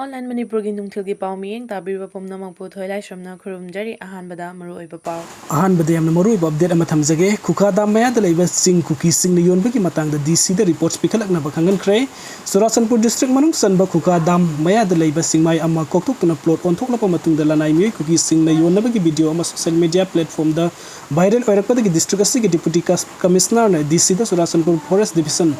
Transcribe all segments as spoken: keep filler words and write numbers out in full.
Online ꯃꯅꯤꯄꯨꯔꯒꯤ ꯅꯨꯡꯊꯤꯜꯒꯤ ꯄꯥꯎ ꯃꯤꯠꯌꯦꯡ ꯇꯥꯕꯤꯔꯤꯕ ꯄꯨꯝꯅꯃꯛꯄꯨ ꯊꯣꯏꯂꯥꯏꯁ꯭ꯔꯝꯅ ꯈꯨꯔꯨꯝꯖꯔꯤ꯫ ꯑꯍꯥꯟꯕꯗ ꯃꯔꯨꯑꯣꯏꯕ ꯄꯥꯎ꯫ ꯑꯍꯥꯟꯕꯗ ꯌꯥꯝꯅ ꯃꯔꯨꯑꯣꯏꯕ ꯑꯞꯗꯦꯠ ꯑꯃ ꯊꯝꯖꯒꯦ꯫ ꯈꯨꯈꯥ ꯗꯥꯝ ꯃꯌꯥꯗ ꯂꯩꯕ ꯆꯤꯡ ꯀꯨꯀꯤꯁꯤꯡꯅ ꯌꯣꯟꯕꯒꯤ ꯃꯇꯥꯡꯗ ꯗꯤ ꯁꯤꯗ ꯔꯤꯄꯣꯔꯠꯁ ꯄꯤꯈꯠꯂꯛꯅꯕ ꯈꯪꯍꯟꯈ꯭ꯔꯦ꯫ ꯆꯨꯔꯥꯆꯥꯟꯄꯨꯔ ꯗꯤꯁꯇ꯭ꯔꯤꯛ ꯃꯅꯨꯡ ꯆꯟꯕ ꯈꯨꯈꯥ ꯗꯥꯝ ꯃꯌꯥꯗ ꯂꯩꯕ ꯆꯤꯡꯃꯥꯏ ꯑꯃ ꯀꯣꯛꯊꯣꯛꯇꯨꯅ ꯄ꯭ꯂꯣꯠ ꯑꯣꯟꯊꯣꯛꯂꯕ ꯃꯇꯨꯡꯗ ꯂꯅꯥꯏ ꯃꯤꯑꯣꯏ ꯀꯨꯀꯤꯁꯤꯡꯅ ꯌꯣꯟꯅꯕꯒꯤ ꯚꯤꯗꯤꯑꯣ ꯑꯃ ꯁꯣꯁꯤꯌꯦꯜ ꯃꯤꯗꯤꯌꯥ ꯄ꯭ꯂꯦꯠꯐꯣꯝꯗ ꯚꯥꯏꯔꯦꯜ ꯑꯣꯏꯔꯛꯄꯗꯒꯤ ꯗꯤꯁꯇ꯭ꯔꯤꯛ ꯑꯁꯤꯒꯤ ꯗꯤꯄꯨꯇꯤ ꯀꯃꯤꯁꯅꯔꯅ ꯗꯤ ꯁꯤꯗ Churachandpur forest division,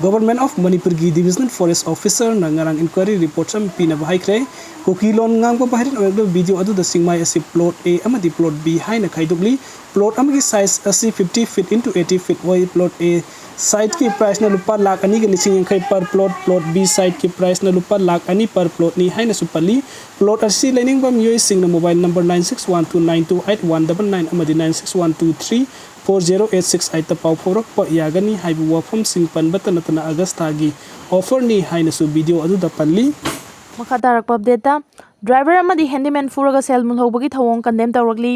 government of ꯃꯅꯤꯄꯨꯔꯒꯤ ꯗꯤꯚꯤꯖꯅꯦꯜ ꯐꯣꯔꯦꯁ꯭ꯠ ꯑꯣꯐꯤꯁꯔꯅ ꯉꯔꯥꯡ ꯏꯟꯀ꯭ꯋꯥꯏꯔꯤ ꯔꯤꯄꯣꯔꯠꯁ ꯑꯃ ꯄꯤꯅꯕ ꯍꯥꯏꯈ꯭ꯔꯦ꯫ ꯀꯨꯀꯤ ꯂꯣꯟ ꯉꯥꯡꯕ ꯚꯥꯏꯔꯦꯜ ꯑꯣꯏꯔꯛꯂꯤꯕ ꯚꯤꯗꯤꯑꯣ ꯑꯗꯨꯗ ꯆꯤꯡꯃꯥꯏ ꯑꯁꯤ ꯄ꯭ꯂꯣꯠ ꯑꯦ ꯑꯃꯗꯤ ꯄ꯭ꯂꯣꯠ ꯕꯤ ꯍꯥꯏꯅ ꯈꯥꯏꯗꯣꯛꯂꯤ꯫ ꯄ꯭ꯂꯣꯠ ꯑꯃꯒꯤ ꯁꯥꯏꯖ ꯑꯁꯤ fifty feet into eighty feet ꯑꯣꯏ꯫ ꯄ꯭ꯂꯣꯠ ꯑꯦ ꯁꯥꯏꯠꯀꯤ ꯄ꯭ꯔꯥꯏꯁꯅ ꯂꯨꯄꯥ ꯂꯥꯈ ꯑꯅꯤꯒ ꯂꯤꯁꯤꯡ ꯌꯥꯡꯈꯩ per plot, ꯄ꯭ꯂꯣꯠ ꯕꯤ ꯁꯥꯏꯠꯀꯤ ꯄ꯭ꯔꯥꯏꯁꯅ ꯂꯨꯄꯥ ꯂꯥꯈ ꯑꯅꯤ per plotꯅꯤ ꯍꯥꯏꯅꯁꯨ ꯄꯜꯂꯤ꯫ ꯄ꯭ꯂꯣꯠ ꯑꯁꯤ ꯂꯩꯅꯤꯡꯕ ꯃꯤꯑꯣꯏꯁꯤꯡꯅ mobile number nine six one two nine two eight one double nine ꯑꯃꯗꯤ nine six one two three four zero eight six eight ꯇ ꯄꯥꯎ ꯐꯥꯎꯔꯛꯄ ꯌꯥꯒꯅꯤ ꯍꯥꯏꯕ ꯋꯥꯐꯝꯁꯤꯡ ꯄꯟꯕꯇ ꯅꯠꯇꯅ ꯑꯥꯒꯁ ꯊꯥꯒꯤ ꯑꯣꯐꯔꯅꯤ ꯍꯥꯏꯅꯁꯨ ꯚꯤꯗꯤꯑꯣ ꯑꯗꯨꯗ ꯄꯜꯂꯤ꯫ ꯃꯈꯥ ꯇꯥꯔꯛꯄ ꯑꯞꯗꯦꯠꯇ, ꯗ꯭ꯔꯥꯏꯚꯔ ꯑꯃꯗꯤ ꯍꯦꯟꯗꯤꯃꯦꯟ ꯐꯨꯔꯒ ꯁꯦꯜ ꯃꯨꯜꯍꯧꯕꯒꯤ ꯊꯧꯑꯣꯡ ꯀꯟꯗꯦꯝ ꯇꯧꯔꯛꯂꯤ꯫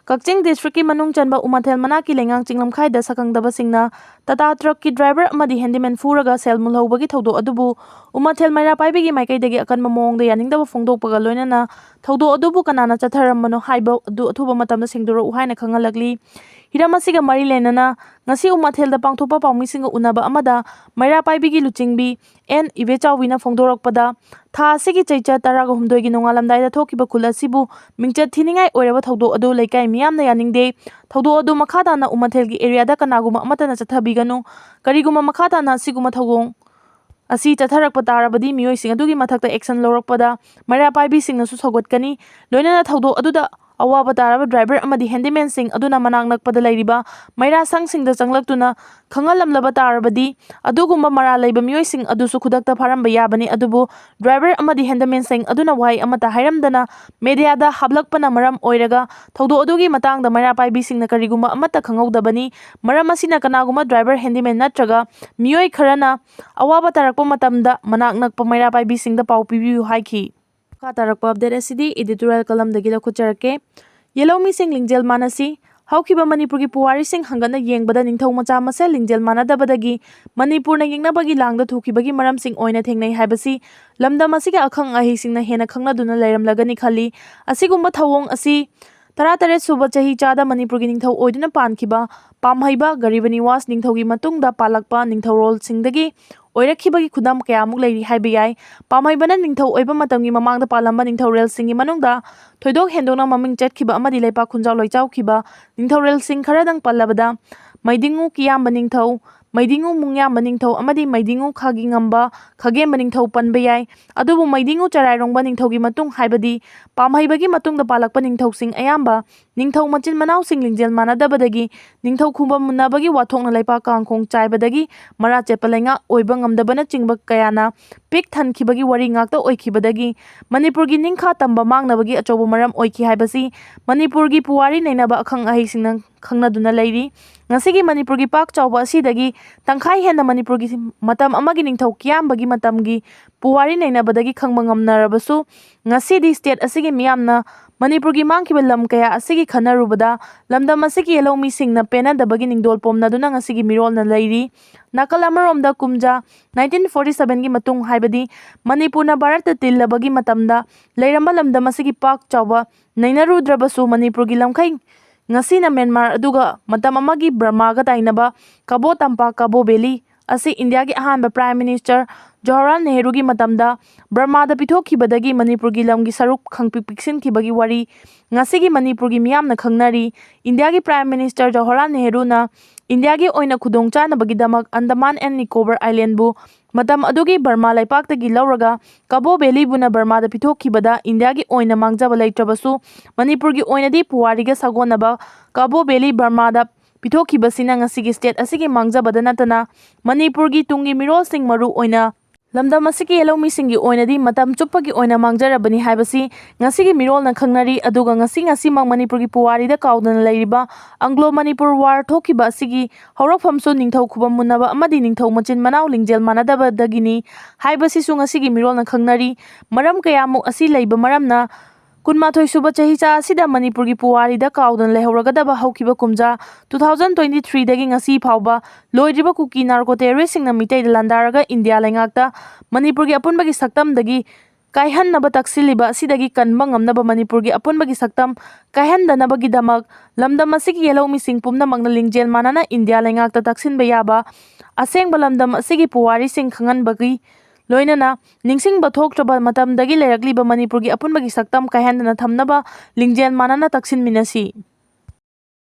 ꯀꯛꯆꯤꯡ ꯗꯤꯁꯇ꯭ꯔꯤꯛꯀꯤ ꯃꯅꯨꯡ ꯆꯟꯕ ꯎꯃꯊꯦꯜ ꯃꯅꯥꯛꯀꯤ ꯂꯩꯉꯥꯡ ꯆꯤꯡꯂꯝꯈꯥꯏꯗ ꯁꯛꯈꯪꯗꯕꯁꯤꯡꯅ ꯇꯥꯇꯥ ꯇ꯭ꯔꯛꯀꯤ ꯗ꯭ꯔꯥꯏꯚꯔ ꯑꯃꯗꯤ ꯍꯦꯟꯗꯤꯃꯦꯟ ꯐꯨꯔꯒ ꯁꯦꯜ ꯃꯨꯜꯍꯧꯕꯒꯤ ꯊꯧꯗꯣꯛ ꯑꯗꯨꯕꯨ ꯎꯃꯊꯦꯜ ꯃꯩꯔꯥ ꯄꯥꯏꯕꯤꯒꯤ ꯃꯥꯏꯀꯩꯗꯒꯤ ꯑꯀꯟꯕ ꯃꯑꯣꯡꯗ ꯌꯥꯅꯤꯡꯗꯕ ꯐꯣꯡꯗꯣꯛꯄꯒ ꯂꯣꯏꯅꯅ ꯊꯧꯗꯣꯛ ꯑꯗꯨꯕꯨ ꯀꯅꯥꯅ ꯆꯠꯊꯔꯝꯕꯅꯣ ꯍꯥꯏꯕ ꯑꯗꯨ ꯑꯊꯨꯕ ꯃꯇꯝꯗ ꯁꯦꯡꯗꯣꯔꯛꯎ ꯍꯥꯏꯅ ꯈꯪꯍꯜꯂꯛꯂꯤ꯫ ꯍꯤꯔꯝ ꯑꯁꯤꯒ ꯃꯔꯤ ꯂꯩꯅꯅ ꯉꯁꯤ ꯎꯃꯊꯦꯜꯗ ꯄꯥꯡꯊꯣꯛꯄ ꯄꯥꯎꯃꯤꯁꯤꯡꯒ ꯎꯅꯕ ꯑꯃꯗ ꯃꯩꯔꯥ ꯄꯥꯏꯕꯤꯒꯤ ꯂꯨꯆꯤꯡꯕꯤ ꯑꯦꯟ ꯏꯕꯦꯆꯥꯎꯕꯤꯅ ꯐꯣꯡꯗꯣꯔꯛꯄꯗ, ꯊꯥ ꯑꯁꯤꯒꯤ ꯆꯩꯆꯠ ꯇꯔꯥꯒ ꯍꯨꯝꯗꯣꯏꯒꯤ ꯅꯣꯡꯉꯥꯜꯂꯝꯗꯥꯏꯗ ꯊꯣꯛꯈꯤꯕ ꯈꯨꯜ ꯑꯁꯤꯕꯨ ꯃꯤꯡꯆꯠ ꯊꯤꯅꯤꯡꯉꯥꯏ ꯑꯣꯏꯔꯕ ꯊꯧꯗꯣꯛ ꯑꯗꯨ ꯂꯩꯀꯥꯏ ꯃꯤꯌꯥꯝꯅ ꯌꯥꯅꯤꯡꯗꯦ꯫ ꯊꯧꯗꯣꯛ ꯑꯗꯨ ꯃꯈꯥ ꯇꯥꯅ ꯎꯃꯊꯦꯜꯒꯤ ꯑꯦꯔꯤꯌꯥꯗ ꯀꯅꯥꯒꯨꯝꯕ ꯑꯃꯠꯇꯅ ꯆꯠꯊꯕꯤꯒꯅꯨ꯫ ꯀꯔꯤꯒꯨꯝꯕ ꯃꯈꯥ ꯇꯥꯅ ꯑꯁꯤꯒꯨꯝꯕ ꯊꯧꯑꯣꯡ ꯑꯁꯤ ꯆꯠꯊꯔꯛꯄ ꯇꯥꯔꯕꯗꯤ ꯃꯤꯑꯣꯏꯁꯤꯡ ꯑꯗꯨꯒꯤ ꯃꯊꯛꯇ ꯑꯦꯛꯁꯟ ꯂꯧꯔꯛꯄꯗ ꯃꯩꯔꯥ ꯄꯥꯏꯕꯤꯁꯤꯡꯅꯁꯨ ꯁꯧꯒꯠꯀꯅꯤ꯫ ꯂꯣꯏꯅꯅ ꯊꯧꯗꯣꯛ ꯑꯗꯨꯗ ꯑꯋꯥꯕ ꯇꯥꯔꯕ ꯗ꯭ꯔꯥꯏꯚꯔ ꯑꯃꯗꯤ ꯍꯦꯟꯗꯤꯃꯦꯟꯁꯤꯡ ꯑꯗꯨꯅ ꯃꯅꯥꯛ ꯅꯛꯄꯗ ꯂꯩꯔꯤꯕ ꯃꯩꯔꯥ ꯁꯪꯁꯤꯡꯗ ꯆꯪꯂꯛꯇꯨꯅ ꯈꯪꯍꯜꯂꯝꯂꯕ ꯇꯥꯔꯕꯗꯤ ꯑꯗꯨꯒꯨꯝꯕ ꯃꯔꯥꯜ ꯂꯩꯕ ꯃꯤꯑꯣꯏꯁꯤꯡ ꯑꯗꯨꯁꯨ ꯈꯨꯗꯛꯇ ꯐꯥꯔꯝꯕ ꯌꯥꯕꯅꯤ꯫ ꯑꯗꯨꯕꯨ ꯗ꯭ꯔꯥꯏꯚꯔ ꯑꯃꯗꯤ ꯍꯦꯟꯗꯤꯃꯦꯟꯁꯤꯡ ꯑꯗꯨꯅ ꯋꯥꯍꯩ ꯑꯃꯠꯇ ꯍꯥꯏꯔꯝꯗꯅ ꯃꯦꯗꯤꯌꯥꯗ ꯍꯥꯞꯂꯛꯄꯅ ꯃꯔꯝ ꯑꯣꯏꯔꯒ ꯊꯧꯗꯣꯛ ꯑꯗꯨꯒꯤ ꯃꯇꯥꯡꯗ ꯃꯩꯔꯥ ꯄꯥꯏꯕꯤꯁꯤꯡꯅ ꯀꯔꯤꯒꯨꯝꯕ ꯑꯃꯠꯇ ꯈꯪꯍꯧꯗꯕꯅꯤ꯫ ꯃꯔꯝ ꯑꯁꯤꯅ ꯀꯅꯥꯒꯨꯝꯕ ꯗ꯭ꯔꯥꯏꯚꯔ, ꯍꯦꯟꯗꯤꯃꯦꯟ ꯅꯠꯇ꯭ꯔꯒ ꯃꯤꯑꯣꯏ ꯈꯔꯅ ꯑꯋꯥꯕ ꯇꯥꯔꯛꯄ ꯃꯇꯝꯗ ꯃꯅꯥꯛ ꯅꯛꯄ ꯃꯩꯔꯥ ꯄꯥꯏꯕꯤꯁꯤꯡꯗ ꯄꯥꯎ ꯄꯤꯕꯤꯌꯨ ꯍꯥꯏꯈꯤ꯫ ꯃꯈꯥ ꯇꯥꯔꯛꯄ ꯑꯞꯗꯦꯠ ꯑꯁꯤꯗꯤ ꯏꯗꯤꯇꯣꯔꯤꯌꯦꯜ ꯀꯂꯝꯗꯒꯤ ꯂꯧꯈꯠꯆꯔꯛꯀꯦ꯫ ꯌꯦꯜꯍꯧꯃꯤꯁꯤꯡ ꯂꯤꯡꯖꯦꯜ ꯃꯥꯟꯅꯁꯤ꯫ ꯍꯧꯈꯤꯕ ꯃꯅꯤꯄꯨꯔꯒꯤ ꯄꯨꯋꯥꯔꯤꯁꯤꯡ ꯍꯪꯒꯠꯅ ꯌꯦꯡꯕꯗ ꯅꯤꯡꯊꯧ ꯃꯆꯥ ꯃꯁꯦꯜ ꯂꯤꯡꯖꯦꯜ ꯃꯥꯟꯅꯗꯕꯗꯒꯤ ꯃꯅꯤꯄꯨꯔꯅ ꯌꯦꯛꯅꯕꯒꯤ ꯂꯥꯡꯗ ꯊꯣꯛꯈꯤꯕꯒꯤ ꯃꯔꯝꯁꯤꯡ ꯑꯣꯏꯅ ꯊꯦꯡꯅꯩ ꯍꯥꯏꯕꯁꯤ ꯂꯝꯗꯝ ꯑꯁꯤꯒꯤ ꯑꯈꯪ ꯑꯍꯩꯁꯤꯡꯅ ꯍꯦꯟꯅ ꯈꯪꯅꯗꯨꯅ ꯂꯩꯔꯝꯂꯒꯅꯤ ꯈꯜꯂꯤ꯫ ꯑꯁꯤꯒꯨꯝꯕ ꯊꯧꯑꯣꯡ ꯑꯁꯤ ꯇꯔꯥꯇꯔꯦꯠ ꯁꯨꯕ ꯆꯍꯤ ꯆꯥꯗ ꯃꯅꯤꯄꯨꯔꯒꯤ ꯅꯤꯡꯊꯧ ꯑꯣꯏꯗꯨꯅ ꯄꯥꯟꯈꯤꯕ ꯄꯥꯝꯍꯩꯕ ꯒꯔꯤꯕ ꯅꯤꯋꯥꯁ ꯅꯤꯡꯊꯧꯒꯤ ꯃꯇꯨꯡꯗ ꯄꯥꯜꯂꯛꯄ ꯅꯤꯡꯊꯧꯔꯣꯜꯁꯤꯡꯗꯒꯤ ꯑꯣꯏꯔꯛꯈꯤꯕꯒꯤ ꯈꯨꯗꯝ ꯀꯌꯥꯃꯨꯛ ꯂꯩꯔꯤ ꯍꯥꯏꯕ ꯌꯥꯏ꯫ ꯄꯥꯝꯍꯩꯕꯅ ꯅꯤꯡꯊꯧ ꯑꯣꯏꯕ ꯃꯇꯝꯒꯤ ꯃꯃꯥꯡꯗ ꯄꯥꯜꯂꯝꯕ ꯅꯤꯡꯊꯧꯔꯦꯜꯁꯤꯡꯒꯤ ꯃꯅꯨꯡꯗ ꯊꯣꯏꯗꯣꯛ ꯍꯦꯟꯗꯣꯛꯅ ꯃꯃꯤꯡ ꯆꯠꯈꯤꯕ ꯑꯃꯗꯤ ꯂꯩꯄꯥꯛ ꯈꯨꯟꯖꯥꯎ ꯂꯩꯆꯥꯎꯈꯤꯕ ꯅꯤꯡꯊꯧꯔꯦꯜꯁꯤꯡ ꯈꯔꯗꯪ ꯄꯜꯂꯕꯗ ꯃꯩꯗꯤꯡꯉꯨ ꯀꯤꯌꯥꯝꯕ ꯅꯤꯡꯊꯧ, ꯃꯩꯗꯤꯡꯉꯨ ꯃꯨꯡꯌꯥꯝꯕ ꯅꯤꯡꯊꯧ ꯑꯃꯗꯤ ꯃꯩꯗꯤꯡꯉꯨ ꯈꯥꯒꯤꯉꯝꯕ ꯈꯥꯒꯦꯝꯕ ꯅꯤꯡꯊꯧ ꯄꯟꯕ ꯌꯥꯏ꯫ ꯑꯗꯨꯕꯨ ꯃꯩꯗꯤꯡꯉꯨ ꯆꯔꯥꯏꯔꯣꯡꯕ ꯅꯤꯡꯊꯧꯒꯤ ꯃꯇꯨꯡ, ꯍꯥꯏꯕꯗꯤ ꯄꯥꯝꯍꯩꯕꯒꯤ ꯃꯇꯨꯡꯗ ꯄꯥꯜꯂꯛꯄ ꯅꯤꯡꯊꯧꯁꯤꯡ ꯑꯌꯥꯝꯕ ꯅꯤꯡꯊꯧ ꯃꯆꯤꯟ ꯃꯅꯥꯎꯁꯤꯡ ꯂꯤꯡꯖꯦꯜ ꯃꯥꯟꯅꯗꯕꯗꯒꯤ ꯅꯤꯡꯊꯧ ꯈꯨꯕꯝ ꯃꯨꯟꯅꯕꯒꯤ ꯋꯥꯊꯣꯛꯅ ꯂꯩꯄꯥꯛ ꯀꯥꯡꯈꯣꯡ ꯆꯥꯏꯕꯗꯒꯤ ꯃꯔꯥ ꯆꯦꯠꯄ ꯂꯩꯉꯥꯛ ꯑꯣꯏꯕ ꯉꯝꯗꯕꯅꯆꯤꯡꯕ ꯀꯌꯥꯅ ꯄꯤꯛ ꯊꯟꯈꯤꯕꯒꯤ ꯋꯥꯔꯤ ꯉꯥꯛꯇ ꯑꯣꯏꯈꯤꯕꯗꯒꯤ ꯃꯅꯤꯄꯨꯔꯒꯤ ꯅꯤꯡꯈꯥ ꯇꯝꯕ ꯃꯥꯡꯅꯕꯒꯤ ꯑꯆꯧꯕ ꯃꯔꯝ ꯑꯣꯏꯈꯤ ꯍꯥꯏꯕꯁꯤ ꯃꯅꯤꯄꯨꯔꯒꯤ ꯄꯨꯋꯥꯔꯤ ꯅꯩꯅꯕ ꯑꯈꯪ ꯑꯍꯩꯁꯤꯡꯅ ꯈꯪꯅꯗꯨꯅ ꯂꯩꯔꯤ꯫ ꯉꯁꯤꯒꯤ ꯃꯅꯤꯄꯨꯔꯒꯤ ꯄꯥꯛ ꯆꯥꯎꯕ ꯑꯁꯤꯗꯒꯤ ꯇꯪꯈꯥꯏ ꯍꯦꯟꯅ ꯃꯅꯤꯄꯨꯔꯒꯤ ꯃꯇꯝ ꯑꯃꯒꯤ ꯅꯤꯡꯊꯧ ꯀꯤꯌꯥꯝꯕꯒꯤ ꯃꯇꯝꯒꯤ ꯄꯨꯋꯥꯔꯤ ꯅꯩꯅꯕꯗꯒꯤ ꯈꯪꯕ ꯉꯝꯅꯔꯕꯁꯨ, ꯉꯁꯤꯗꯤ state ꯑꯁꯤꯒꯤ ꯃꯤꯌꯥꯝꯅ ꯃꯅꯤꯄꯨꯔꯒꯤ ꯃꯥꯡꯈꯤꯕ ꯂꯝ ꯀꯌꯥ ꯑꯁꯤꯒꯤ ꯈꯟꯅꯔꯨꯕꯗ ꯂꯝꯗꯝ ꯑꯁꯤꯒꯤ ꯌꯦꯜꯍꯧꯃꯤꯁꯤꯡꯅ ꯄꯦꯟꯅꯗꯕꯒꯤ ꯅꯤꯡꯗꯣꯜ ꯄꯣꯝꯅꯗꯨꯅ ꯉꯁꯤꯒꯤ ꯃꯤꯔꯣꯜꯅ ꯂꯩꯔꯤ꯫ ꯅꯥꯀꯜ ꯑꯃꯔꯣꯝꯗ ꯀꯨꯝꯖꯥ nineteen forty sevenꯒꯤ ꯃꯇꯨꯡ, ꯍꯥꯏꯕꯗꯤ ꯃꯅꯤꯄꯨꯔꯅ ꯚꯥꯔꯠꯇ ꯇꯤꯜꯂꯕꯒꯤ ꯃꯇꯝꯗ ꯂꯩꯔꯝꯕ ꯂꯝꯗꯝ ꯑꯁꯤꯒꯤ ꯄꯥꯛ ꯆꯥꯎꯕ ꯅꯩꯅꯔꯨꯗ꯭ꯔꯕꯁꯨ ꯃꯅꯤꯄꯨꯔꯒꯤ ꯂꯝꯈꯩ ꯉꯁꯤꯅ ꯃ꯭ꯌꯥꯟꯃꯥꯔ ꯑꯗꯨꯒ ꯃꯇꯝ ꯑꯃꯒꯤ ꯕꯔꯃꯥꯒ ꯇꯥꯏꯅꯕ ꯀꯕꯣ ꯇꯝꯄꯥꯛ, ꯀꯕꯣ ꯚꯦꯂꯤ, ꯑꯁꯤ ꯏꯟꯗꯤꯌꯥꯒꯤ ꯑꯍꯥꯟꯕ Prime Minister ꯖꯋꯥꯍꯔꯂꯥꯜ ꯅꯦꯍꯔꯨꯒꯤ ꯃꯇꯝꯗ ꯕꯔꯃꯥꯗ ꯄꯤꯊꯣꯛꯈꯤꯕꯗꯒꯤ ꯃꯅꯤꯄꯨꯔꯒꯤ ꯂꯝꯒꯤ ꯁꯔꯨꯛ ꯈꯪꯄꯤꯛ ꯄꯤꯛꯁꯤꯟꯈꯤꯕꯒꯤ ꯋꯥꯔꯤ ꯉꯁꯤꯒꯤ ꯃꯅꯤꯄꯨꯔꯒꯤ ꯃꯤꯌꯥꯝꯅ ꯈꯪꯅꯔꯤ꯫ ꯏꯟꯗꯤꯌꯥꯒꯤ Prime Minister ꯖꯋꯥꯍꯔꯂꯥꯜ ꯅꯦꯍꯔꯨꯅ ꯏꯟꯗꯤꯌꯥꯒꯤ ꯑꯣꯏꯅ ꯈꯨꯗꯣꯡꯆꯥꯅꯕꯒꯤꯗꯃꯛ Andaman and Nicobar Islandꯕꯨ ꯃꯇꯝ ꯑꯗꯨꯒꯤ ꯕꯔꯃꯥ ꯂꯩꯄꯥꯛꯇꯒꯤ ꯂꯧꯔꯒ ꯀꯕꯣ ꯚꯦꯂꯤꯕꯨꯅ ꯕꯔꯃꯥꯗ ꯄꯤꯊꯣꯛꯈꯤꯕꯗ ꯏꯟꯗꯤꯌꯥꯒꯤ ꯑꯣꯏꯅ ꯃꯥꯡꯖꯕ ꯂꯩꯇ꯭ꯔꯕꯁꯨ, ꯃꯅꯤꯄꯨꯔꯒꯤ ꯑꯣꯏꯅꯗꯤ ꯄꯨꯋꯥꯔꯤꯒ ꯁꯥꯒꯣꯟꯅꯕ ꯀꯕꯣ ꯚꯦꯂꯤ ꯕꯔꯃꯥꯗ ꯄꯤꯊꯣꯛꯈꯤꯕꯁꯤꯅ ꯉꯁꯤꯒꯤ state ꯑꯁꯤꯒꯤ ꯃꯥꯡꯖꯕꯗ ꯅꯠꯇꯅ ꯃꯅꯤꯄꯨꯔꯒꯤ ꯇꯨꯡꯒꯤ ꯃꯤꯔꯣꯜꯁꯤꯡ, ꯃꯔꯨ ꯑꯣꯏꯅ ꯂꯝꯗꯝ ꯑꯁꯤꯒꯤ ꯌꯦꯜꯍꯧꯃꯤꯁꯤꯡꯒꯤ ꯑꯣꯏꯅꯗꯤ ꯃꯇꯝ ꯆꯨꯞꯄꯒꯤ ꯑꯣꯏꯅ ꯃꯥꯡꯖꯔꯕꯅꯤ ꯍꯥꯏꯕꯁꯤ ꯉꯁꯤꯒꯤ ꯃꯤꯔꯣꯜꯅ ꯈꯪꯅꯔꯤ꯫ ꯑꯗꯨꯒ ꯉꯁꯤ ꯉꯁꯤꯃꯛ ꯃꯅꯤꯄꯨꯔꯒꯤ ꯄꯨꯋꯥꯔꯤꯗ ꯀꯥꯎꯗꯅ ꯂꯩꯔꯤꯕ Anglo Manipur War ꯊꯣꯛꯈꯤꯕ ꯑꯁꯤꯒꯤ ꯍꯧꯔꯛꯐꯝꯁꯨ ꯅꯤꯡꯊꯧ ꯈꯨꯕꯝ ꯃꯨꯟꯅꯕ ꯑꯃꯗꯤ ꯅꯤꯡꯊꯧ ꯃꯆꯤꯟ ꯃꯅꯥꯎ ꯂꯤꯡꯖꯦꯜ ꯃꯥꯟꯅꯗꯕꯗꯒꯤꯅꯤ ꯍꯥꯏꯕꯁꯤꯁꯨ ꯉꯁꯤꯒꯤ ꯃꯤꯔꯣꯜꯅ ꯈꯪꯅꯔꯤ꯫ ꯃꯔꯝ ꯀꯌꯥꯃꯨꯛ ꯑꯁꯤ ꯂꯩꯕ ꯃꯔꯝꯅ ꯀꯨꯟꯃꯥꯊꯣꯏ ꯁꯨꯕ ꯆꯍꯤꯆꯥ ꯑꯁꯤꯗ ꯃꯅꯤꯄꯨꯔꯒꯤ ꯄꯨꯋꯥꯔꯤꯗ ꯀꯥꯎꯗꯅ ꯂꯩꯍꯧꯔꯒꯗꯕ ꯍꯧꯈꯤꯕ ꯀꯨꯝꯖꯥ two thousand twenty three ꯗꯒꯤ ꯉꯁꯤ ꯐꯥꯎꯕ ꯂꯣꯏꯗ꯭ꯔꯤꯕ ꯀꯨꯀꯤ narco terrorist ꯁꯤꯡꯅ ꯃꯤꯇꯩꯗ ꯂꯥꯟꯗꯥꯔꯒ ꯏꯟꯗꯤꯌꯥ ꯂꯩꯉꯥꯛꯇ ꯃꯅꯤꯄꯨꯔꯒꯤ ꯑꯄꯨꯟꯕꯒꯤ ꯁꯛꯇꯝꯗꯒꯤ ꯀꯥꯏꯍꯟꯅꯕ ꯇꯛꯁꯤꯜꯂꯤꯕ ꯑꯁꯤꯗꯒꯤ ꯀꯟꯕ ꯉꯝꯅꯕ ꯃꯅꯤꯄꯨꯔꯒꯤ ꯑꯄꯨꯟꯕꯒꯤ ꯁꯛꯇꯝ ꯀꯥꯏꯍꯟꯗꯅꯕꯒꯤꯗꯃꯛ ꯂꯝꯗꯝ ꯑꯁꯤꯒꯤ ꯌꯦꯜꯍꯧꯃꯤꯁꯤꯡ ꯄꯨꯝꯅꯃꯛꯅ ꯂꯤꯡꯖꯦꯜ ꯃꯥꯟꯅꯅ ꯏꯟꯗꯤꯌꯥ ꯂꯩꯉꯥꯛꯇ ꯇꯛꯁꯤꯟꯕ ꯌꯥꯕ ꯑꯁꯦꯡꯕ ꯂꯝꯗꯝ ꯑꯁꯤꯒꯤ ꯄꯨꯋꯥꯔꯤꯁꯤꯡ ꯈꯪꯍꯟꯕꯒꯤ ꯂꯣꯏꯅꯅ ꯅꯤꯡꯁꯤꯡꯕ ꯊꯣꯛꯇ꯭ꯔꯕ ꯃꯇꯝꯗꯒꯤ ꯂꯩꯔꯛꯂꯤꯕ ꯃꯅꯤꯄꯨꯔꯒꯤ ꯑꯄꯨꯟꯕꯒꯤ ꯁꯛꯇꯝ ꯀꯥꯏꯍꯟꯗꯅ ꯊꯝꯅꯕ ꯂꯤꯡꯖꯦꯜ ꯃꯥꯟꯅꯅ ꯇꯛꯁꯤꯟꯃꯤꯟꯅꯁꯤ꯫